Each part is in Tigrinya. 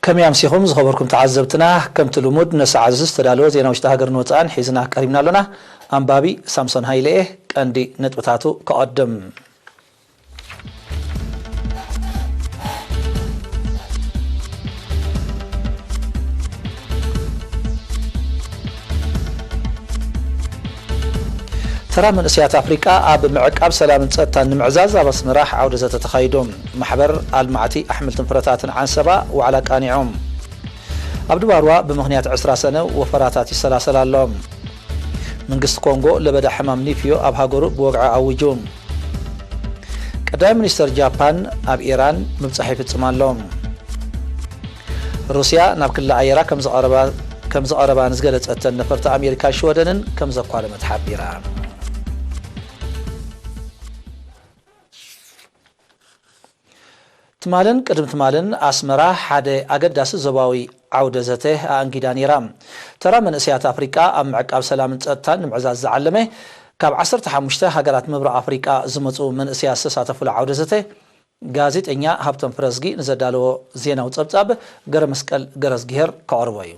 ከመይ ኣምሲኹም ዝኸበርኩም ተዓዘብትና፣ ከምቲ ልሙድ ነሰዓት እዚ ዝተዳለወ ዜና ውሽጢ ሃገርን ወጻእን ሒዝና ቀሪብና ኣሎና። ኣንባቢ ሳምሶን ሃይለ እየ። ቀንዲ ነጥብታቱ ከቐድም። ተራ መንእሰያት ኣፍሪቃ ኣብ ምዕቃብ ሰላምን ጸጥታን ንምዕዛዝ ኣብ ኣስመራ ዓውደ ዘተ ተኻይዱ። ማሕበር ኣልማዕቲ ኣሕምልትን ፍረታትን ዓንሰባ ዋዕላ ኣቃኒዖም። ኣብ ድባርዋ ብምኽንያት ዕስራ ሰነ ወፈራታት ይሰላሰል ኣሎ። መንግስቲ ኮንጎ ለበዳ ሕማም ኒፍዮ ኣብ ሃገሩ ብወግዒ ኣዊጁ። ቀዳማይ ሚኒስተር ጃፓን ኣብ ኢራን ምብጻሕ ይፍጽም ኣሎ። ሩስያ ናብ ክሊ ኣየራ ከም ዝቐረባ፣ ከም ዝቐረባ ንዝገለጸተን ነፈርቲ ኣሜሪካን ሽወደንን ከም ዘኳለመት ሓቢራ። ትማልን ቅድሚ ትማልን ኣስመራ ሓደ ኣገዳሲ ዞባዊ ዓውደ ዘተ ኣኣንጊዳ ነይራ። ተራ መንእሰያት ኣፍሪቃ ኣብ ምዕቃብ ሰላምን ጸጥታን ንምዕዛዝ ዝዓለመ ካብ ዓሰርተ ሓሙሽተ ሃገራት ምብራቕ ኣፍሪቃ ዝመጹ መንእሰያት ዝተሳተፉሉ ዓውደ ዘተ ጋዜጠኛ ሃብቶም ፍረዝጊ ንዘዳለዎ ዜናዊ ጸብጻብ ገረመስቀል ገረዝግሄር ከቕርቦ እዩ።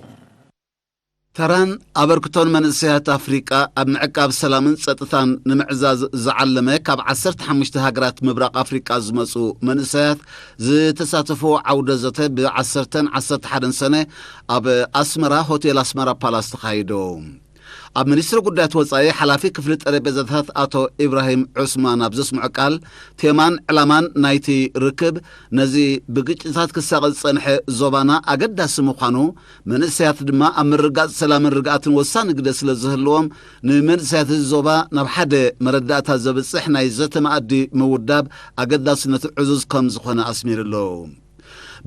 ተራን ኣበርክቶን መንእሰያት ኣፍሪቃ ኣብ ምዕቃብ ሰላምን ጸጥታን ንምዕዛዝ ዝዓለመ ካብ ዓሰርተ ሓሙሽተ ሃገራት ምብራቕ ኣፍሪቃ ዝመጹ መንእሰያት ዝተሳተፍዎ ዓውደ ዘተ ብዓሰርተን ዓሰርተ ሓደን ሰነ ኣብ ኣስመራ ሆቴል ኣስመራ ፓላስ ተኻይዱ። ኣብ ሚኒስትሪ ጉዳያት ወጻኢ ሓላፊ ክፍሊ ጠረጴዛታት ኣቶ ኢብራሂም ዑስማን ኣብ ዘስምዖ ቃል፣ ቴማን ዕላማን ናይቲ ርክብ ነዚ ብግጭታት ክሳቐ ዝጸንሐ ዞባና ኣገዳሲ ምዃኑ፣ መንእሰያት ድማ ኣብ ምርግጋጽ ሰላምን ርግኣትን ወሳኒ ግደ ስለ ዝህልዎም፣ ንመንእሰያት እዚ ዞባ ናብ ሓደ መረዳእታ ዘብጽሕ ናይ ዘተ መኣዲ ምውዳብ ኣገዳስነቱ ዕዙዝ ከም ዝኾነ ኣስሚሩ ኣሎ።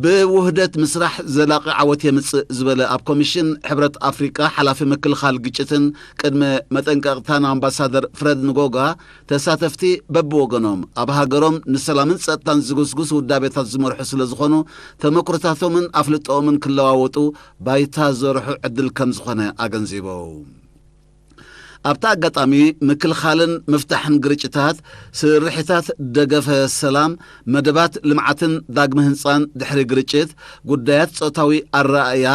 ብውህደት ምስራሕ ዘላቒ ዓወት የምጽእ ዝበለ ኣብ ኮሚሽን ሕብረት ኣፍሪቃ ሓላፊ ምክልኻል ግጭትን ቅድመ መጠንቀቕታን ኣምባሳደር ፍረድ ንጎጋ፣ ተሳተፍቲ በብወገኖም ኣብ ሃገሮም ንሰላምን ጸጥታን ዝጉስጉስ ውዳቤታት ዝመርሑ ስለ ዝኾኑ፣ ተመክሮታቶምን ኣፍልጦኦምን ክለዋወጡ ባይታ ዘርሑ ዕድል ከም ዝኾነ ኣገንዚቦም። ኣብቲ ኣጋጣሚ፣ ምክልኻልን ምፍታሕን ግርጭታት፣ ስርሒታት ደገፈ ሰላም፣ መደባት ልምዓትን ዳግመ ህንጻን ድሕሪ ግርጭት፣ ጉዳያት ጾታዊ ኣረኣእያ፣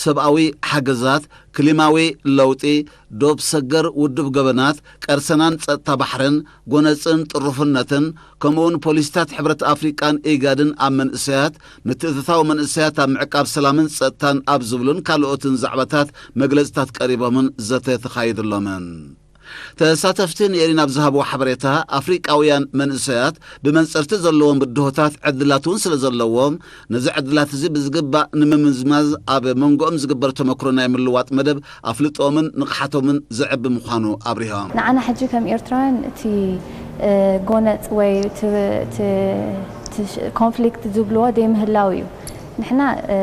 ሰብኣዊ ሓገዛት፣ ክሊማዊ ለውጢ፣ ዶብ ሰገር ውዱብ ገበናት፣ ቀርሰናን ጸጥታ ባሕርን፣ ጎነጽን ጥሩፍነትን፣ ከምኡውን ፖሊሲታት ሕብረት ኣፍሪቃን ኢጋድን ኣብ መንእሰያት፣ ምትእትታው መንእሰያት ኣብ ምዕቃብ ሰላምን ጸጥታን ኣብ ዝብሉን ካልኦትን ዛዕባታት መግለጽታት ቀሪቦምን ዘተ ተኻይድሎምን። ተሳተፍቲ ንኤሪና ኣብ ዝሃብዎ ሓበሬታ፣ ኣፍሪቃውያን መንእሰያት ብመንጸርቲ ዘለዎም ብድሆታት ዕድላት እውን ስለ ዘለዎም፣ ነዚ ዕድላት እዚ ብዝግባእ ንምምዝማዝ ኣብ መንጎኦም ዝግበር ተመክሮ ናይ ምልዋጥ መደብ ኣፍልጦምን ንቕሓቶምን ዘዕቢ ምዃኑ ኣብሪሆም። ንዓና ሕጂ ከም ኤርትራውያን እቲ፣ እ፣ ጎነጽ ወይ እቲ፣ እቲ፣ እቲ ሽ-፣ ኮንፍሊክት ዝብልዎ ዘይምህላው እዩ። ንሕና፣ እ፣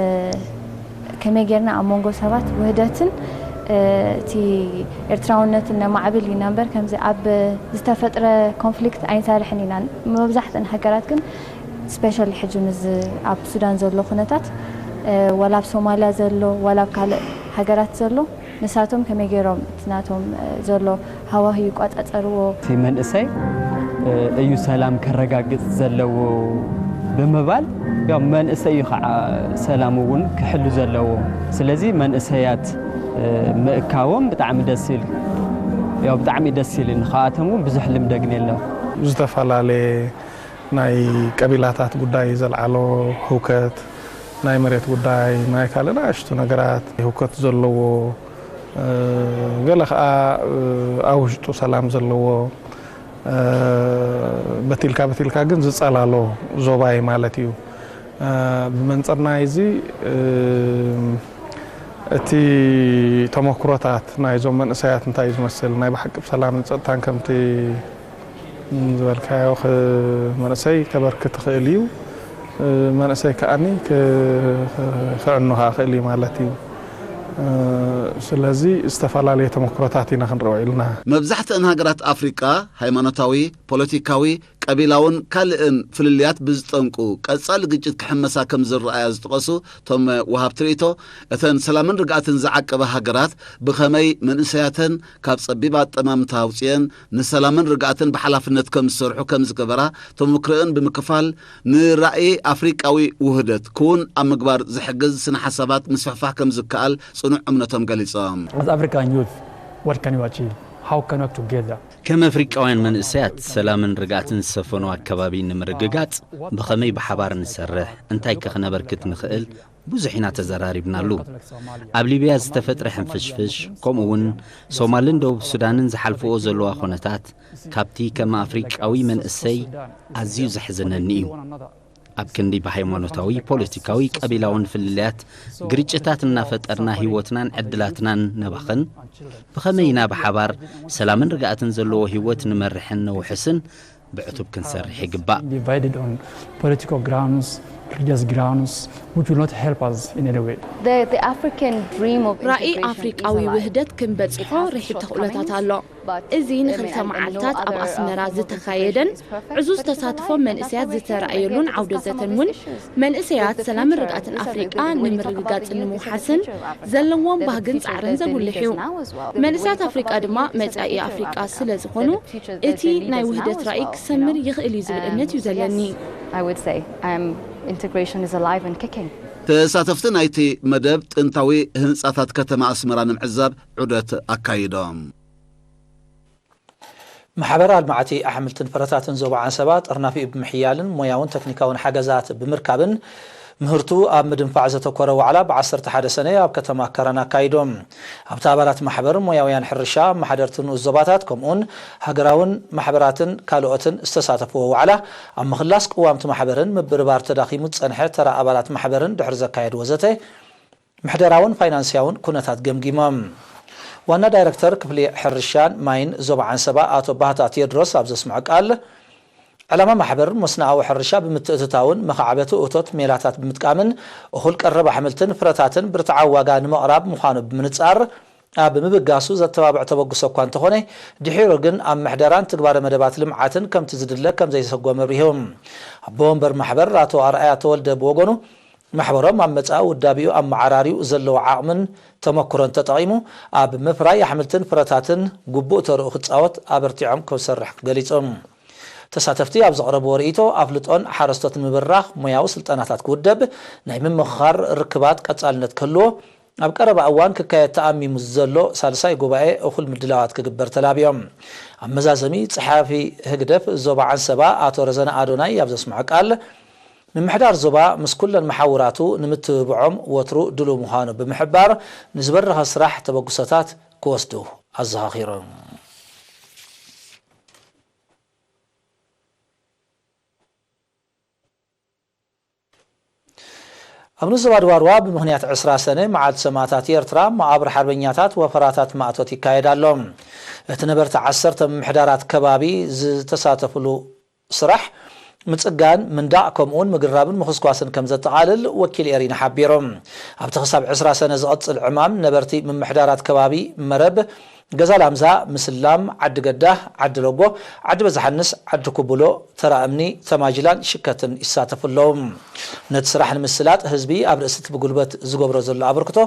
ከመይ ጌርና ኣብ መንጎ ሰባት ውህደትን፣ እ፣ እቲ ኤርትራውነትን ነማዕብል ኢና እምበር፣ ከምዚ ኣብ ዝተፈጥረ ኮንፍሊክት ኣይንሰርሕን ኢና። መብዛሕትአን ሃገራት ግን፣ ስፔሻሊ ሕጂ ምስዚ ኣብ ሱዳን ዘሎ ኩነታት፣ እ፣ ዋላ ኣብ ሶማልያ ዘሎ፣ ዋላ ኣብ ካልእ ሃገራት ዘሎ፣ ንሳቶም ከመይ ገይሮም እቲ ናቶም፣ እ፣ ዘሎ ሃዋህው ይቆጻጸርዎ? እቲ መንእሰይ፣ እ፣ እዩ ሰላም ከረጋግጽ ዘለዎ ብምባል፣ ያው መንእሰይ እዩ ከዓ ሰላም እውን ክሕሉ ዘለዎ። ስለዚ መንእሰያት፣ እ፣ ምእካቦም ብጣዕሚ ደስ ይብል። ያው ብጣዕሚ ደስ ይብል። ንኻኣቶም እውን ብዙሕ ልምደ ግን የለን። ዝተፈላለየ ናይ ቀቢላታት ጉዳይ ዘልዓሎ ህውከት፣ ናይ መሬት ጉዳይ፣ ናይ ካልእ ንኣሽቱ ነገራት ህውከት ዘለዎ፣ እ፣ ገለ ኸኣ፣ እ፣ ኣብ ውሽጡ ሰላም ዘለዎ፣ እ፣ በቲልካ በቲልካ ግን ዝጸላሎ ዞባ እዩ ማለት እዩ። እ፣ ብመንጽር ናይዚ፣ እ፣ እቲ ተመክሮታት ናይዞም መንእሰያት እንታይ እዩ ዝመስል? ናይ ብሓቂ ብሰላምን ጸጥታን ከምቲ ዝበልካዮ ክ-፣ መንእሰይ ከበርክት ይኽእል እዩ። መንእሰይ ከኣኒ ክ-፣ ክዕኑ ከኣ ክእል እዩ ማለት እዩ። ስለዚ ዝተፈላለየ ተመክሮታት ኢና ክንረኦ ኢልና። መብዛሕትአን ሃገራት ኣፍሪቃ ሃይማኖታዊ፣ ፖለቲካዊ፣ ቀቢላውን ካልእን ፍልልያት ብዝጠንቁ ቀጻሊ ግጭት ክሕመሳ ከም ዝረኣያ ዝጠቐሱ እቶም ወሃብቲ ርእይቶ፣ እተን ሰላምን ርግኣትን ዝዓቀባ ሃገራት ብኸመይ መንእሰያተን ካብ ጸቢብ ኣጠማምታ ኣውጺአን ንሰላምን ርግኣትን ብሓላፍነት ከም ዝሰርሑ ከም ዝገበራ ተመክሮአን ብምክፋል፣ ንራእይ ኣፍሪቃዊ ውህደት ክውን ኣብ ምግባር ዝሕግዝ ስነ ሓሳባት ምስፍሕፋሕ ከም ዝከኣል ጽኑዕ እምነቶም ገሊጾም። As African youth, what can you achieve? How can we work together? ከም ኣፍሪቃውያን መንእሰያት ሰላምን ርግኣትን ዝሰፈኖ ኣከባቢ ንምርግጋጽ ብኸመይ ብሓባር ንሰርሕ፣ እንታይ ከ ክነበርክት ንኽእል ብዙሕ ኢና ተዘራሪብናሉ። ኣብ ሊብያ ዝተፈጥረ ሕንፍሽፍሽ ከምኡ እውን ሶማልን ደቡብ ሱዳንን ዝሓልፍኦ ዘለዋ ኩነታት ካብቲ ከም ኣፍሪቃዊ መንእሰይ ኣዝዩ ዘሕዝነኒ እዩ። ኣብ ክንዲ ብሃይማኖታዊ፣ ፖለቲካዊ፣ ቀቢላውን ፍልልያት ግርጭታት እናፈጠርና ህይወትናን ዕድላትናን ነባኽን፣ ብኸመይ ኢና ብሓባር ሰላምን ርግኣትን ዘለዎ ህይወት ንመርሕን ነውሕስን ብዕቱብ ክንሰርሕ ይግባእ። Divided on political grounds, religious grounds, which will not help us in any way. The, the African dream of ራእይ integration ኣፍሪቃዊ is alive. ውህደት ክንበጽሖ ርሒብ ተኽእሎታት ኣሎ። እዚ ንክልተ መዓልታት ኣብ ኣስመራ ዝተኻየደን ዕዙዝ ተሳትፎ መንእሰያት ዝተረኣየሉን ዓውደ ዘተን እውን መንእሰያት ሰላምን ርግኣትን ኣፍሪቃ ንምርግጋጽን ንምውሓስን ዘለዎም ባህግን ጻዕርን ዘጉልሕ እዩ። መንእሰያት ኣፍሪቃ ድማ መጻኢ ኣፍሪቃ ስለ ዝኾኑ እቲ ናይ ውህደት ራእይ ክሰምር ይኽእል እዩ ዝብል እምነት እዩ ዘለኒ። I would say um, integration is alive and kicking. ተሳተፍቲ ናይቲ መደብ ጥንታዊ ህንጻታት ከተማ ኣስመራ ንምዕዛብ ዑደት ኣካይዶም። ማሕበር ኣልማዕቲ ኣሕምልትን ፍረታትን ዞባ ዓንሰባ ጥርናፊኡ ብምሕያልን ሞያውን ተክኒካውን ሓገዛት ብምርካብን ምህርቱ ኣብ ምድንፋዕ ዘተኮረ ዋዕላ ብ ዓሰርተ ሓደ ሰነ ኣብ ከተማ ከረን ኣካይዶም። ኣብቲ ኣባላት ማሕበር፣ ሞያውያን ሕርሻ፣ ኣመሓደርቲ ንኡስ ዞባታት ከምኡውን ሃገራውን ማሕበራትን ካልኦትን ዝተሳተፍዎ ዋዕላ ኣብ ምኽላስ ቅዋምቲ ማሕበርን ምብርባር ተዳኺሙ ዝጸንሐ ተራ ኣባላት ማሕበርን ድሕሪ ዘካየድዎ ዘተ ምሕደራውን ፋይናንስያውን ኩነታት ገምጊሞም። ዋና ዳይረክተር ክፍሊ ሕርሻን ማይን ዞባ ዓንሰባ ኣቶ ባህታ ቴድሮስ ኣብ ዘስምዖ ቃል፣ ዕላማ ማሕበር መስኖኣዊ ሕርሻ ብምትእትታውን መኻዕበቲ እቶት ሜላታት ብምጥቃምን እኹል ቀረብ ኣሕምልትን ፍረታትን ብርትዓዊ ዋጋ ንምቕራብ ምዃኑ ብምንጻር ኣብ ምብጋሱ ዘተባብዕ ተበግሶ እኳ እንተኾነ ድሒሩ ግን ኣብ ምሕደራን ትግባረ መደባት ልምዓትን ከምቲ ዝድለ ከም ዘይሰጎመ ኣብሪሁ። ኣቦ ወንበር ማሕበር ኣቶ ኣርኣያ ተወልደ ብወገኑ ማሕበሮም ኣብ መጻኢ ውዳቤኡ ኣመዓራርዩ ዘለዎ ዓቕምን ተመክሮን ተጠቒሙ ኣብ ምፍራይ ኣሕምልትን ፍረታትን ግቡእ ተርኡ ክጻወት ኣበርቲዖም ክሰርሕ ገሊጹ። ተሳተፍቲ ኣብ ዘቕረብዎ ርእይቶ ኣፍልጦን ሓረስቶት ንምብራኽ ሞያዊ ስልጠናታት ክውደብ ናይ ምምኽኻር ርክባት ቀጻልነት ክህልዎ ኣብ ቀረባ እዋን ክካየድ ተኣሚሙ ዘሎ ሳልሳይ ጉባኤ እኹል ምድላዋት ክግበር ተላብዮም። ኣብ መዛዘሚ ጸሓፊ ህግደፍ ዞባ ዓንሰባ ኣቶ ረዘነ ኣዶናይ ኣብ ዘስምዖ ቃል ምምሕዳር ዞባ ምስ ኩለን መሓውራቱ ንምትብብዖም ወትሩ ድሉው ምዃኑ ብምሕባር ንዝበረኸ ስራሕ ተበግሶታት ክወስዱ ኣዘኻኺሩ። ኣብ ንዞባ ድባርዋ ብምኽንያት ዕስራ ሰነ መዓልቲ ሰማእታት ኤርትራ መቓብር ሓርበኛታት ወፈራታት ማእቶት ይካየድ ኣሎ። እቲ ነበርቲ ዓሰርተ ምምሕዳራት ከባቢ ዝተሳተፍሉ ስራሕ ምጽጋን ምንዳቕ ከምኡውን ምግርራብን ምኹስኳስን ከም ዘጠቓልል ወኪል ኤሪና ሓቢሩ። ኣብቲ ክሳብ ዕስራ ሰነ ዝቐጽል ዕማም ነበርቲ ምምሕዳራት ከባቢ መረብ፣ ገዛ ላምዛ፣ ምስላም፣ ዓዲ ገዳህ፣ ዓዲ ለጎ፣ ዓዲ በዛሓንስ፣ ዓዲ ኩቡሎ፣ ተራ እምኒ፣ ተማጅላን ሽከትን ይሳተፉ ኣለዉ። ነቲ ስራሕ ንምስላጥ ህዝቢ ኣብ ርእሲ እቲ ብጉልበት ዝገብሮ ዘሎ ኣበርክቶ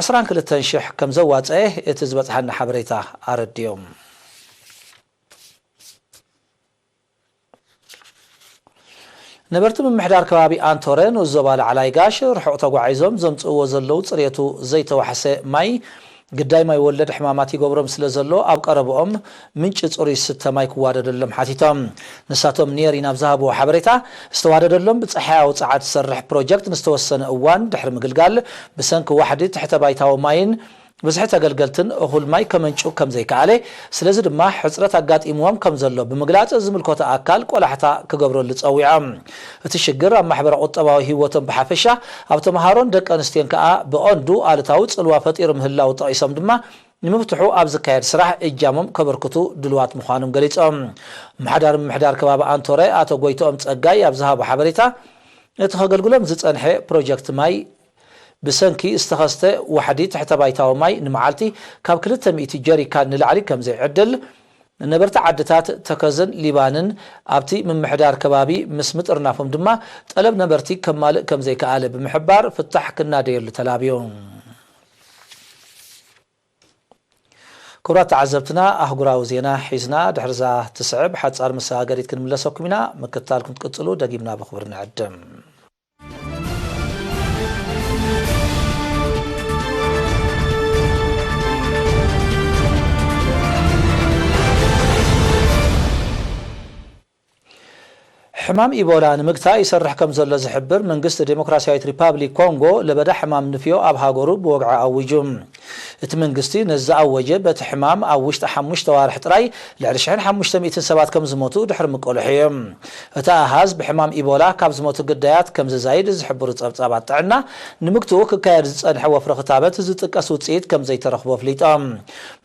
ዕስራን ክልተን ሽሕ ከም ዘዋጸኤ እቲ ዝበጽሓና ሓበሬታ ኣረዲኦም። ነበርቲ ምምሕዳር ከባቢ ኣንቶረ ንኡስ ዞባ ላዕላይ ጋሽ ርሑቕ ተጓዒዞም ዘምጽእዎ ዘለዉ ጽሬቱ ዘይተዋሕሰ ማይ ግዳይ ማይ ወለድ ሕማማት ይገብሮም ስለ ዘሎ ኣብ ቀረብኦም ምንጪ ጽሩይ ዝስተ ማይ ክዋደደሎም ሓቲቶም። ንሳቶም ንኤሪና ኣብ ዝሃብዎ ሓበሬታ ዝተዋደደሎም ብጸሓያዊ ጸዓት ዝሰርሕ ፕሮጀክት ንዝተወሰነ እዋን ድሕሪ ምግልጋል ብሰንኪ ዋሕዲ ትሕተ ባይታዊ ማይን ብዝሒ ተገልገልትን እኹል ማይ ከመንጭው ከም ዘይከኣለ፣ ስለዚ ድማ ሕጽረት ኣጋጢምዎም ከም ዘሎ ብምግላጽ፣ ዝምልከቶ ኣካል ቆላሕታ ክገብረሉ ጸዊዖም። እቲ ሽግር ኣብ ማሕበረ ቁጠባዊ ህይወቶም ብሓፈሻ፣ ኣብ ተምሃሮን ደቂ ኣንስትዮን ከኣ ብቐንዱ ኣሉታዊ ጽልዋ ፈጢሩ ምህላዉ ጠቒሶም ድማ፣ ንምፍትሑ ኣብ ዝካየድ ስራሕ እጃሞም ከበርክቱ ድሉዋት ምዃኖም ገሊጾም። ኣመሓዳሪ ምምሕዳር ከባቢ ኣንቶረ ኣቶ ጎይትኦም ጸጋይ ኣብ ዝሃቦ ሓበሬታ፣ እቲ ከገልግሎም ዝጸንሐ ፕሮጀክት ማይ ብሰንኪ ዝተኸስተ ዋሕዲ ትሕተ ባይታዊ ማይ ንመዓልቲ ካብ ክልተ ሚእቲ ጀሪካን ንላዕሊ ከም ዘይዕድል፣ ነበርቲ ዓድታት ተከዘን ሊባንን ኣብቲ ምምሕዳር ከባቢ ምስ ምጥርናፎም ድማ፣ ጠለብ ነበርቲ ከማልእ ከም ዘይከኣለ ብምሕባር፣ ፍታሕ ክናደየሉ ተላብዩ። ክቡራት ተዓዘብትና፣ ኣህጉራዊ ዜና ሒዝና ድሕርዛ ትስዕብ ሓጻር መሰጋገሪት ክንምለሰኩም ኢና። ምክትታልኩም ትቅጽሉ ደጊምና ብኽብሪ ንዕድም። ሕማም ኢቦላ ንምግታእ ይሰርሕ ከም ዘሎ ዝሕብር መንግስቲ ዴሞክራሲያዊት ሪፓብሊክ ኮንጎ፣ ለበዳ ሕማም ንፍዮ ኣብ ሃገሩ ብወግዒ ኣዊጁ። እቲ መንግስቲ ነዚ ዝኣወጀ፣ በቲ ሕማም ኣብ ውሽጢ ሓሙሽተ ኣዋርሕ ጥራይ ልዕሊ ሽሕን ሓሙሽተ ሚእትን ሰባት ከም ዝሞቱ ድሕሪ ምቅልሑ እዩ። እቲ ኣሃዝ ብሕማም ኢቦላ ካብ ዝሞቱ ግዳያት ከም ዝዛይድ ዝሕብሩ ጸብጻባት ጥዕና፣ ንምግትኡ ክካየድ ዝጸንሐ ወፍሪ ክታበት ዝጥቀስ ውጽኢት ከም ዘይተረኽቦ ኣፍሊጦም።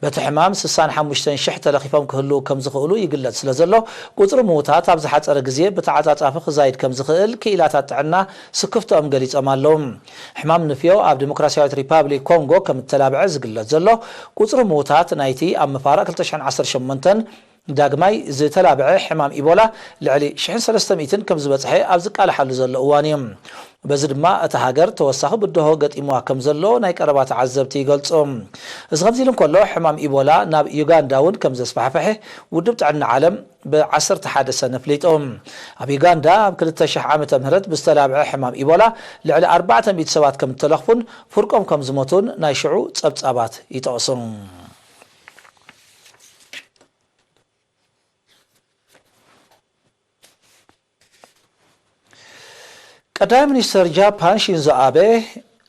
በቲ ሕማም ስሳን ሓሙሽተን ሽሕ ተለኺፎም ክህልዉ ከም ዝኽእሉ ይግለጽ ስለ ዘሎ፣ ቁጽሪ ምዉታት ኣብ ዝሓጸረ ግዜ ብተዓጻጻፊ ክዛይድ ከም ዝኽእል ክኢላታት ጥዕና ስክፍትኦም ገሊጾም ኣለዉ። ሕማም ንፍዮ ኣብ ዲሞክራሲያዊት ሪፓብሊክ ኮንጎ ከም እተላብዐ ዝግለጽ ዘሎ፣ ቁጽሪ ምዉታት ናይቲ ኣብ መፋርቕ ክልተ ሽሕን ዓሰርተ ሸሞንተን ዳግማይ ዝተላብዐ ሕማም ኢቦላ ልዕሊ ሽሕን ሰለስተ ሚእትን ከም ዝበጽሐ ኣብ ዝቃልሓሉ ዘሎ እዋን እዩ። በዚ ድማ እታ ሃገር ተወሳኺ ብድሆ ገጢምዋ ከም ዘሎ ናይ ቀረባ ተዓዘብቲ ይገልጹ። እዚ ከምዚ ኢሉ እንከሎ፣ ሕማም ኢቦላ ናብ ዩጋንዳ እውን ከም ዘስፋሕፈሐ ውድብ ጥዕና ዓለም ብ ዓሰርተ ሓደ ሰነ ኣፍሊጡ። ኣብ ዩጋንዳ ኣብ ክልተ ሽሕ ዓመተ ምህረት ብዝተላብዐ ሕማም ኢቦላ ልዕሊ ኣርባዕተ ሚእቲ ሰባት ከም እተለኽፉን ፍርቆም ከም ዝሞቱን ናይ ሽዑ ጸብጻባት ይጠቕሱ። ቀዳማይ ሚኒስተር ጃፓን ሺንዞ ኣቤ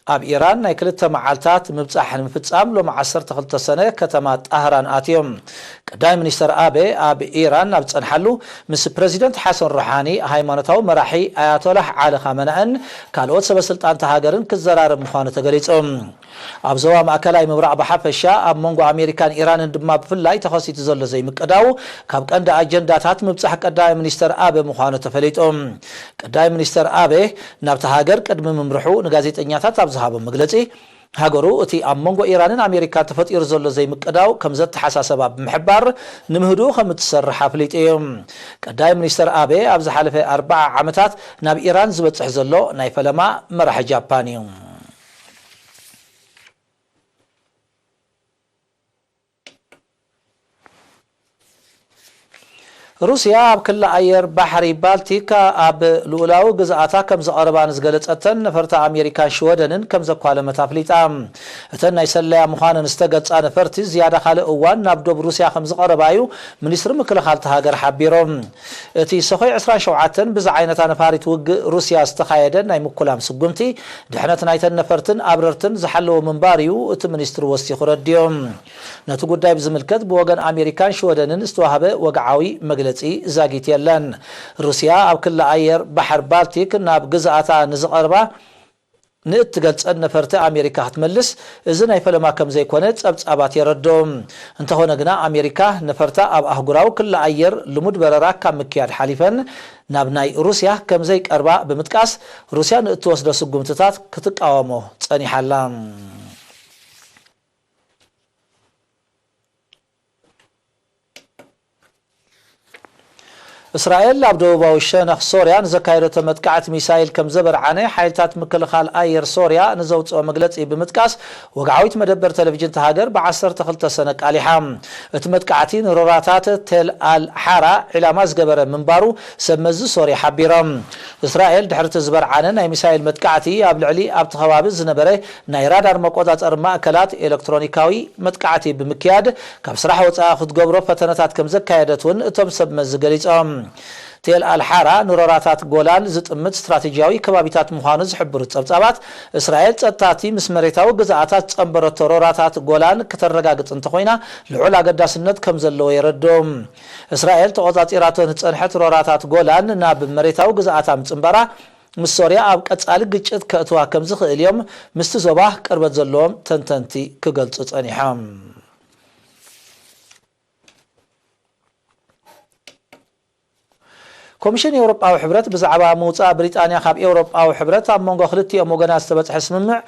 ኣብ ኢራን ናይ ክልተ መዓልታት ምብጻሕ ንምፍጻም ሎሚ ዓሰርተ ክልተ ሰነ ከተማ ጣህራን ኣትዮም። ቀዳማይ ሚኒስተር ኣቤ ኣብ ኢራን ኣብ ዝጸንሓሉ ምስ ፕረዚደንት ሓሰን ሩሓኒ፣ ሃይማኖታዊ መራሒ ኣያቶላህ ዓሊ ኻመናእን ካልኦት ሰበ ስልጣን እታ ሃገርን ክዘራረብ ምዃኑ ተገሊጹ። ኣብ ዞባ ማእከላይ ምብራቕ ብሓፈሻ፣ ኣብ መንጎ ኣሜሪካን ኢራንን ድማ ብፍላይ ተኸሲቱ ዘሎ ዘይምቅዳው፣ ካብ ቀንዲ ኣጀንዳታት ምብጻሕ ቀዳማይ ሚኒስተር ኣበ ምዃኑ ተፈሊጡ። ቀዳማይ ሚኒስተር ኣበ ናብታ ሃገር ቅድሚ ምምርሑ ንጋዜጠኛታት ኣብ ዝሃቦ መግለጺ፣ ሃገሩ እቲ ኣብ መንጎ ኢራንን ኣሜሪካን ተፈጢሩ ዘሎ ዘይምቅዳው ከም ዘተሓሳሰባ ብምሕባር፣ ንምህድኡ ከም እትሰርሕ ኣፍሊጡ እዩ። ቀዳማይ ሚኒስተር ኣበ ኣብ ዝሓለፈ ኣርብዓ ዓመታት ናብ ኢራን ዝበጽሕ ዘሎ ናይ ፈለማ መራሒ ጃፓን እዩ። ሩስያ ኣብ ክሊ ኣየር ባሕሪ ባልቲክ ኣብ ልኡላዊ ግዝኣታ ከም ዘቐረባ ንዝገለጸተን ነፈርቲ ኣሜሪካን ሽወደንን ከም ዘኳለመት ኣፍሊጣ። እተን ናይ ሰለያ ምዃነን ዝተገልጻ ነፈርቲ ዝያዳ ካልእ እዋን ናብ ዶብ ሩስያ ከም ዝቐረባ እዩ ሚኒስትሪ ምክልኻል እታ ሃገር ሓቢሩ። እቲ ሰኾይ ዕስራን ሸውዓተን ብዝዓይነታ ነፋሪት ውግእ ሩስያ ዝተኻየደ ናይ ምኩላም ስጉምቲ፣ ድሕነት ናይተን ነፈርትን ኣብረርትን ዝሓለወ ምንባር እዩ እቲ ሚኒስትሪ ወሲኹ ረዲኡ። ነቲ ጉዳይ ብዝምልከት ብወገን ኣሜሪካን ሽወደንን ዝተዋህበ ወግዓዊ መግለጺ ዛጊት የለን። ሩስያ ኣብ ክሊ ኣየር ባሕር ባልቲክ ናብ ግዝኣታ ንዝቐርባ ንእትገልጸን ነፈርቲ ኣሜሪካ ክትመልስ፣ እዚ ናይ ፈለማ ከም ዘይኮነ ጸብጻባት የረድኡ። እንተኾነ ግና፣ ኣሜሪካ ነፈርታ ኣብ ኣህጉራዊ ክሊ ኣየር ልሙድ በረራ ካብ ምክያድ ሓሊፈን፣ ናብ ናይ ሩስያ ከም ዘይቀርባ ብምጥቃስ፣ ሩስያ ንእትወስዶ ስጉምትታት ክትቃወሞ ጸኒሓ ኣላ። እስራኤል ኣብ ደቡባዊ ሸነኽ ሶርያ ንዘካየደቶ መጥቃዕቲ ሚሳይል ከም ዘበርዓነ ሓይልታት ምክልኻል ኣየር ሶርያ ንዘውፅኦ መግለፂ ብምጥቃስ፣ ወግዓዊት መደበር ቴሌቪዥን እታ ሃገር ብ ዓሰርተ ክልተ ሰነ ኣቃሊሓ። እቲ መጥቃዕቲ ንሮራታት ቴል ኣል ሓራ ዒላማ ዝገበረ ምንባሩ ሰብ መዚ ሶርያ ሓቢሮም። እስራኤል ድሕሪ እቲ ዝበርዓነ ናይ ሚሳይል መጥቃዕቲ ኣብ ልዕሊ ኣብቲ ከባቢ ዝነበረ ናይ ራዳር መቆጻጸሪ ማእከላት ኤለክትሮኒካዊ መጥቃዕቲ ብምክያድ፣ ካብ ስራሕ ወጻኢ ክትገብሮ ፈተነታት ከም ዘካየደት እውን እቶም ሰብ መዚ ገሊጾም። ቴል ኣልሓራ ንሮራታት ጎላን ዝጥምት ስትራቴጂያዊ ከባቢታት ምዃኑ ዝሕብሩ ጸብጻባት፣ እስራኤል ጸጥታቲ ምስ መሬታዊ ግዝኣታት ዝጸንበረቶ ሮራታት ጎላን ከተረጋግጽ እንተኾይና፣ ልዑል ኣገዳስነት ከም ዘለዎ የረድኡ። እስራኤል ተቖጻጺራቶ ንጸንሐት ሮራታት ጎላን ናብ መሬታዊ ግዝኣታ ምጽንባራ፣ ምስ ሶርያ ኣብ ቀጻሊ ግጭት ከእትዋ ከም ዝኽእል እዮም ምስቲ ዞባ ቅርበት ዘለዎም ተንተንቲ ክገልጹ ጸኒሖም። ኮሚሽን ኤውሮጳዊ ሕብረት ብዛዕባ ምውጻእ ብሪጣንያ ካብ ኤውሮጳዊ ሕብረት ኣብ መንጎ ክልቲኦም ወገናት ዝተበጽሐ ስምምዕ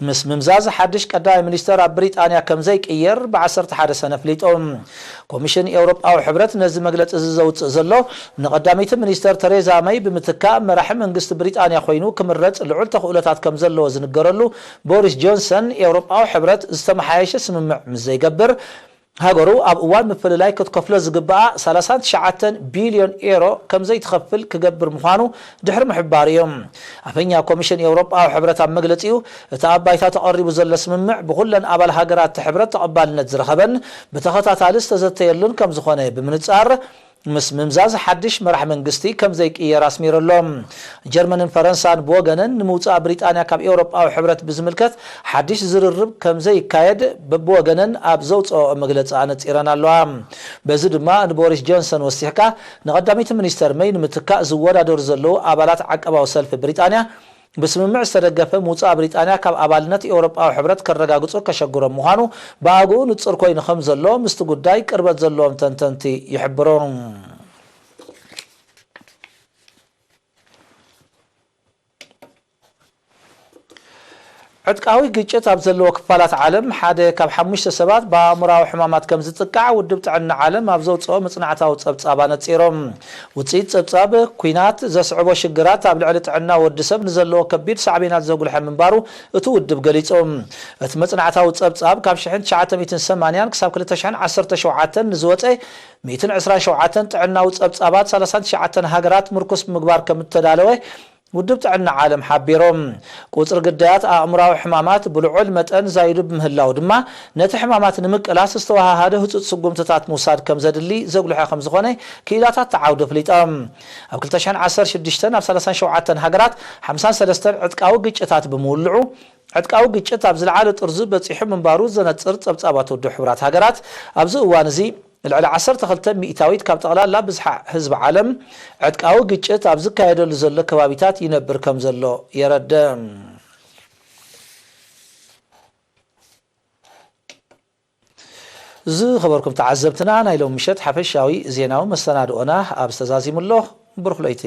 ምስ ምምዛዝ ሓድሽ ቀዳማይ ሚኒስተር ኣብ ብሪጣንያ ከም ዘይቅየር ብ ዓሰርተ ሓደ ሰነ ኣፍሊጡ። ኮሚሽን ኤውሮጳዊ ሕብረት ነዚ መግለጺ እዚ ዘውጽእ ዘሎ፣ ንቐዳመይቲ ሚኒስተር ተሬዛ መይ ብምትካእ መራሒ መንግስቲ ብሪጣንያ ኮይኑ ክምረጽ ልዑል ተኽእሎታት ከም ዘለዎ ዝንገረሉ ቦሪስ ጆንሰን፣ ኤውሮጳዊ ሕብረት ዝተመሓየሸ ስምምዕ ምስ ዘይገብር፣ ሃገሩ ኣብ እዋን ምፍልላይ ክትከፍሎ ዝግብኣ ሰላሳን ትሽዓተን ቢልዮን ኤሮ ከም ዘይትኸፍል ክገብር ምዃኑ ድሕሪ ምሕባሩ እዩ። ኣፈኛ ኮሚሽን ኤውሮጳዊ ሕብረት ኣብ መግለጺኡ፣ እቲ ኣብ ባይታ ተቐሪቡ ዘሎ ስምምዕ ብኹለን ኣባል ሃገራት እቲ ሕብረት ተቐባልነት ዝረኸበን ብተኸታታሊ ዝተዘተየሉን ከም ዝኾነ ብምንጻር፣ ምስ ምምዛዝ ሓድሽ መራሕ መንግስቲ ከም ዘይቅየር ኣስሚሩ ኣሎ። ጀርመንን ፈረንሳን ብወገነን ንምውጻእ ብሪጣንያ ካብ ኤውሮጳዊ ሕብረት ብዝምልከት ሓድሽ ዝርርብ ከም ዘይካየድ በብወገነን ኣብ ዘውጽኦ መግለጺ ኣነጺረን ኣለዋ። በዚ ድማ ንቦሪስ ጆንሰን ወሲሕካ ንቐዳመይቲ ሚኒስተር መይ ንምትካእ ዝወዳደሩ ዘለዉ ኣባላት ዓቀባዊ ሰልፊ ብሪጣንያ ብስምምዕ ዝተደገፈ ምውጻእ ብሪጣንያ ካብ ኣባልነት ኤውሮጳዊ ሕብረት ከረጋግጹ ከሸግሮም ምዃኑ ብኣግኡ ንጹር ኮይኑ ከም ዘሎ ምስቲ ጉዳይ ቅርበት ዘለዎም ተንተንቲ ይሕብሩ። ዕጥቃዊ ግጭት ኣብ ዘለዎ ክፋላት ዓለም ሓደ ካብ ሓሙሽተ ሰባት ብኣእምራዊ ሕማማት ከም ዝጥቃዕ ውድብ ጥዕና ዓለም ኣብ ዘውፅኦ መፅናዕታዊ ፀብፃብ ኣነፂሮም። ውፅኢት ፀብፃብ፣ ኲናት ዘስዕቦ ሽግራት ኣብ ልዕሊ ጥዕና ወዲ ሰብ ንዘለዎ ከቢድ ሳዕቤናት ዘጉልሐ ምንባሩ እቲ ውድብ ገሊፁ። እቲ መፅናዕታዊ ፀብፃብ ካብ ሽሕን ትሽዓተ ሚእትን ሰማንያን ክሳብ ክልተ ሽሕን ዓሰርተ ሸውዓተን ንዝወፀ ሚእትን ዕስራን ሸውዓተን ጥዕናዊ ጸብጻባት ሰላሳን ትሽዓተን ሃገራት ምርኩስ ብምግባር ከም እተዳለወ ውድብ ጥዕና ዓለም ሓቢሩ። ቁጽሪ ግዳያት ኣእምራዊ ሕማማት ብልዑል መጠን ዛይዱ ብምህላው ድማ፣ ነቲ ሕማማት ንምቅላስ ዝተወሃሃደ ህጹጽ ስጉምትታት ምውሳድ ከም ዘድሊ ዘጉልሐ ከም ዝኾነ ክኢላታት እቲ ዓውዲ ኣፍሊጦም። ኣብ ክልተ ሽሕን ዓሰርተ ሽዱሽተን ኣብ ሰላሳን ሸውዓተን ሃገራት ሓምሳን ሰለስተን ዕጥቃዊ ግጭታት ብምውልዑ፣ ዕጥቃዊ ግጭት ኣብ ዝለዓለ ጥርዙ በጺሑ ምንባሩ ዘነጽር ጸብጻባት ውድብ ሕቡራት ሃገራት፣ ኣብዚ እዋን እዚ ልዕሊ ዓሰርተ ክልተ ሚእታዊት ካብ ጠቕላላ ብዝሒ ህዝቢ ዓለም ዕጥቃዊ ግጭት ኣብ ዝካየደሉ ዘሎ ከባቢታት ይነብር ከም ዘሎ የረድእ። ዝኸበርኩም ተዓዘብትና፣ ናይ ሎም ምሸት ሓፈሻዊ ዜናዊ መሰናድኦና ኣብ ዝተዛዚሙ ኣሎ። ብሩኽ ለይቲ።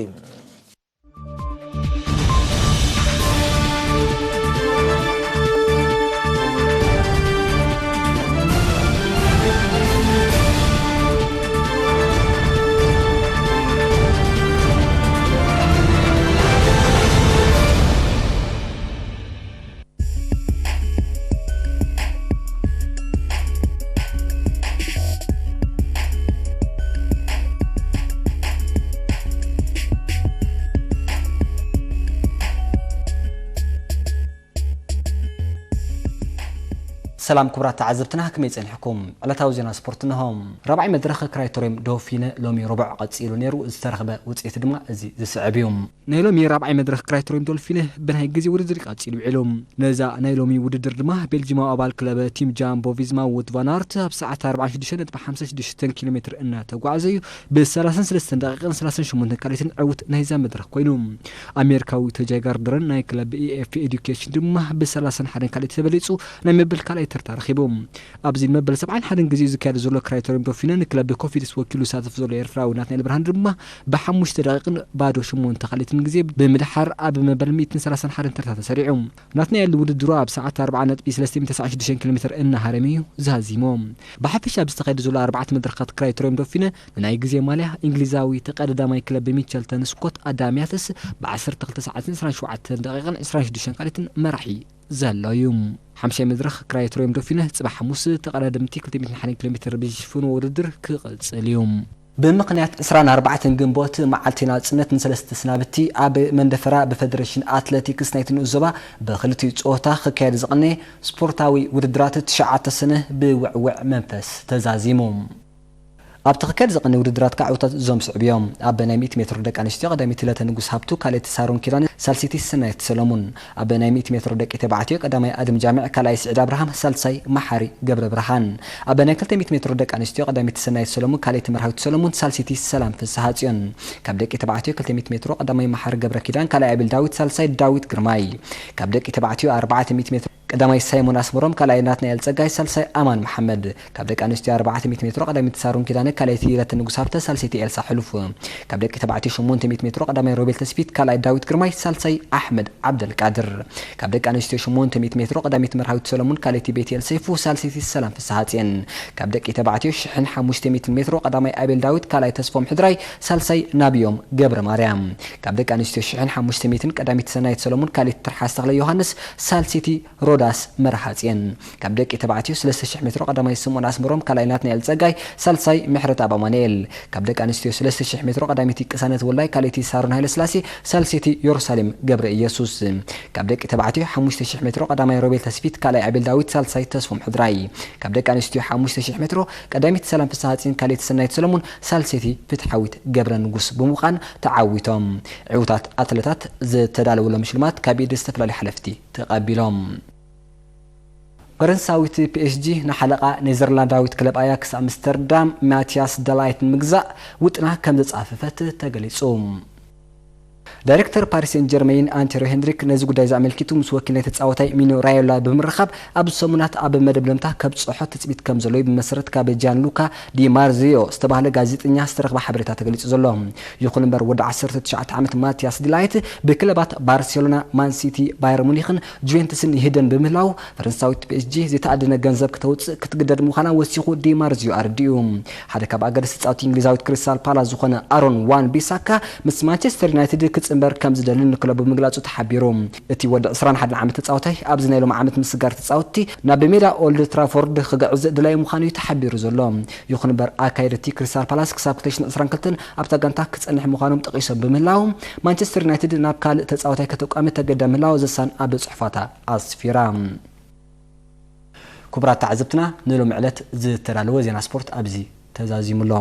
ሰላም ክቡራት ተዓዘብትና፣ ከመይ ጸኒሕኩም? ዕለታዊ ዜና ስፖርት እንሆ። ራብዓይ መድረኽ ክራይቶሪየም ዶፊነ ሎሚ ረቡዕ ቀጺሉ ነይሩ። ዝተረኽበ ውጽኢት ድማ እዚ ዝስዕብ እዩ። ናይ ሎሚ ራብዓይ መድረኽ ክራይቶሪየም ዶልፊነ ብናይ ግዜ ውድድር ቀጺሉ ውዒሉ። ነዛ ናይ ሎሚ ውድድር ድማ ቤልጂማዊ ኣባል ክለብ ቲም ጃምቦ ቪዝማ ውት ቫን ኣርት ኣብ ሰዓት ኣርባዓን ሽዱሽተ ነጥቢ ሓምሳ ሽዱሽተ ኪሎ ሜትር እናተጓዕዘ እዩ ብ ሰላሳን ሰለስተን ደቂቕን ሰላሳን ሸሞንተን ካልኢትን ዕውት ናይዛ መድረኽ ኮይኑ። ኣሜሪካዊ ቶጃይ ጋርደርን ናይ ክለብ ኤ ኤፍ ኤ ኤዱኬሽን ድማ ብ ሰላሳን ሓደን ካልኢት ተበሊጹ ናይ መበል ካልኣይ ተርታ ረኺቡ። ኣብዚ ንመበል ሰብዓን ሓደን ግዜ ዝካየድ ዘሎ ክራይቶሪየም ዶፊነ ንክለብ ኮፊድስ ወኪሉ ዝሳተፍ ዘሎ ኤርትራዊ ናትናኤል ብርሃን ድማ ብሓሙሽተ ደቂቕን ባዶ ሸሞንተ ካልኢትን ግዜ ብምድሓር ኣብ መበል ሚእትን ሰላሳን ሓደን ተርታ ተሰሪዑ። ናትናኤል ውድድሩ ኣብ ሰዓት ኣርብዓ ነጥቢ ሰለስተ ሚእቲ ተስዓን ሽዱሽተን ኪሎ ሜትር እናሃረመ እዩ ዝሃዚሞ። ብሓፈሻ ኣብ ዝተኻየደ ዘሎ ኣርባዕተ መድረኻት ክራይቶሪየም ዶፊነ ንናይ ግዜ ማልያ እንግሊዛዊ ተቐዳዳማይ ክለብ ሚቸልተን ስኮት ኣዳም ያትስ ብ ዓሰርተ ክልተ ሰዓትን ዕስራን ሸውዓተን ደቂቕን ዕስራን ሽዱሽተን ካልኢትን መራሒ ዘሎ እዩ። ሓምሻይ መድረኽ ክራይቶሪየም ዶፊነ ጽባሕ ሓሙስ ተቐዳደምቲ ክልተ ሚእትን ሓደን ኪሎ ሜትር ብዝሽፍንዎ ውድድር ክቕጽል እዩ። ብምኽንያት ዕስራን ኣርባዕተን ግንቦት መዓልቲ ናጽነት ንሰለስተ ስናብቲ ኣብ መንደፈራ ብፈደሬሽን ኣትሌቲክስ ናይቲ ንኡስ ዞባ ብክልቲኡ ጾታ ክካየድ ዝቐነየ ስፖርታዊ ውድድራት ትሽዓተ ሰነ ብውዕውዕ መንፈስ ተዛዚሙ። ኣብቲ ክካየድ ዝቐነየ ውድድራት ከዓ ዕውታት እዞም ስዕብ እዮም። ኣብ ናይ ሚእቲ ሜትሮ ደቂ ኣንስትዮ ቀዳመይቲ ለተ ንጉስ ሃብቱ፣ ካልኣይቲ ሳሮን ኪዳነ፣ ሳልሰይቲ ሰናይት ሰለሙን። ኣብ ናይ ሚእቲ ሜትሮ ደቂ ተባዕትዮ ቀዳማይ ኣደም ጃምዕ፣ ካልኣይ ስዒድ ኣብርሃም፣ ሳልሳይ መሓሪ ገብረ ብርሃን። ኣብ ናይ ክልተ ሚእቲ ሜትሮ ደቂ ኣንስትዮ ቀዳመይቲ ሰናይት ሰለሙን፣ ካልኣይቲ መርሃዊት ሰለሙን፣ ሳልሰይቲ ሰላም ፍስሃ ጽዮን። ካብ ደቂ ተባዕትዮ ክልተ ሚእቲ ሜትሮ ቀዳማይ መሓሪ ገብረ ኪዳን፣ ካልኣይ ኣቤል ዳዊት፣ ሳልሳይ ዳዊት ግርማይ። ካብ ደቂ ተባዕትዮ ኣርባዕተ ሚእቲ ሜትሮ ቀዳማይ ሳይሞን ኣስመሮም፣ ካልኣይ ናትናኤል ጸጋይ፣ ሳልሳይ ኣማን መሓመድ። ካብ ደቂ ኣንስትዮ ኣርባዕተ ሚእቲ ሜትሮ ቀዳሚት ሳሮን ኪዳነ፣ ካልኣይቲ ሂረተን ንጉስሃብተ፣ ሳልሰይቲ ኤልሳ ሕሉፍ። ካብ ደቂ ተባዕትዮ ሸሞንተ ሚእቲ ሜትሮ ቀዳማይ ሮቤል ተስፊት፣ ካልኣይ ዳዊት ግርማይ፣ ሳልሳይ ኣሕመድ ዓብደልቃድር። ካብ ደቂ ኣንስትዮ ሸሞንተ ሚእቲ ሜትሮ ቀዳሚት መርሃዊት ሰለሙን፣ ካልኣይቲ ቤትኤል ሰይፉ፣ ሳልሰይቲ ሰላም ፍስሓጽዮን። ካብ ደቂ ተባዕትዮ ሽሕን ሓሙሽተ ሚእትን ሜትሮ ቀዳማይ ኣቤል ዳዊት፣ ካልኣይ ተስፎም ሕድራይ፣ ሳልሳይ ናብዮም ገብረ ማርያም። ካብ ደቂ ኣንስትዮ ሽሕን ሓሙሽተ ሚእትን ቀዳሚት ሰናይት ሰለሙን፣ ካልኣይቲ ትርሓስ ተኽለ ዮሃንስ፣ ሳልሰይቲ ሮዳስ መርሃጽዮን። ካብ ደቂ ተባዕትዮ ሰለስተ ሽሕ ሜትሮ ቀዳማይ ስምኦን ኣስመሮም፣ ካልኣይ ናትናኤል ጸጋይ፣ ሳልሳይ ምሕረትኣብ ኣማኑኤል። ካብ ደቂ ኣንስትዮ ሰለስተ ሽሕ ሜትሮ ቀዳሚት ቅሳነት ወላይ፣ ካልኣይቲ ሳሮን ሃይለስላሴ፣ ሳልሰይቲ የሩሳሌም ገብረ ኢየሱስ። ካብ ደቂ ተባዕትዮ ሓሙሽተ ሽሕ ሜትሮ ቀዳማይ ሮቤል ተስፊት፣ ካልኣይ ኣቤል ዳዊት፣ ሳልሳይ ተስፎም ሕድራይ። ካብ ደቂ ኣንስትዮ ሓሙሽተ ሽሕ ሜትሮ ቀዳሚት ሰላም ፍስሓጽዮን፣ ካልኣይቲ ሰናይት ሰለሙን፣ ሳልሰይቲ ፍትሓዊት ገብረ ንጉስ ብምዃን ተዓዊቶም። ዕዉታት ኣትለታት ዝተዳለወሎም ሽልማት ካብ ኢድ ዝተፈላለዩ ሓለፍቲ ተቐቢሎም። ፈረንሳዊት ፒኤስጂ ንሓለቓ ኔዘርላንዳዊት ክለብ ኣያክስ ኣምስተርዳም ማቲያስ ደላይት ንምግዛእ ውጥና ከም ዘጻፈፈት ተገሊጹ። ዳይሬክተር ፓሪስ ሴንት ጀርመይን ኣንቴሮ ሄንድሪክ ነዚ ጉዳይ ኣመልኪቱ ምስ ወኪል ናይ ተጻዋታይ ሚኖ ራዮላ ብምርኻብ፣ ኣብዚ ሰሙናት ኣብ መደብ ለምታ ከብጽሖ ትጽቢት ከም ዘሎ እዩ ብመሰረት ካብ ጃን ሉካ ዲ ማርዚዮ ዝተባህለ ጋዜጠኛ ዝተረኽበ ሓበሬታ ተገሊጹ ዘሎ። ይኹን እምበር፣ ወዲ ዓሰርተ ትሽዓተ ዓመት ማቲያስ ዲላይት ብክለባት ባርሴሎና፣ ማን ሲቲ፣ ባየር ሙኒኽን ጁቬንትስን ይህደን ብምህላው፣ ፈረንሳዊት ፒኤስጂ ዝተኣደነ ገንዘብ ከተውጽእ ክትግደድ ምዃና ወሲኹ ዲ ማርዚዮ ኣረዲኡ። ሓደ ካብ ኣገደስቲ ተጻወትቲ እንግሊዛዊት ክሪስታል ፓላስ ዝኾነ ኣሮን ዋን ቢሳካ ምስ ማንቸስተር ዩናይትድ ክጽንበር ከም ዝደልን ንክለቡ ምግላጹ ተሓቢሩ። እቲ ወዲ ዕስራን ሓደን ዓመት ተጻዋታይ ኣብዚ ናይ ሎሚ ዓመት ምስጋር ተጻወትቲ ናብ ሜዳ ኦልድ ትራፎርድ ክግዕዝ ድላይ ምዃኑ እዩ ተሓቢሩ ዘሎ። ይኹን እምበር፣ ኣካየድቲ ክሪስታል ፓላስ ክሳብ ክልተ ሽሕን ዕስራን ክልተን ኣብታ ጋንታ ክጸንሕ ምዃኖም ጠቒሶም ብምህላው፣ ማንቸስተር ዩናይትድ ናብ ካልእ ተጻዋታይ ከተቋሚ ተገዳ ምህላው ዘሳን ኣብ ጽሑፋታ ኣስፊራ። ክቡራት ተዓዘብትና፣ ንሎሚ ዕለት ዝተዳለወ ዜና ስፖርት ኣብዚ ተዛዚሙ ኣሎ።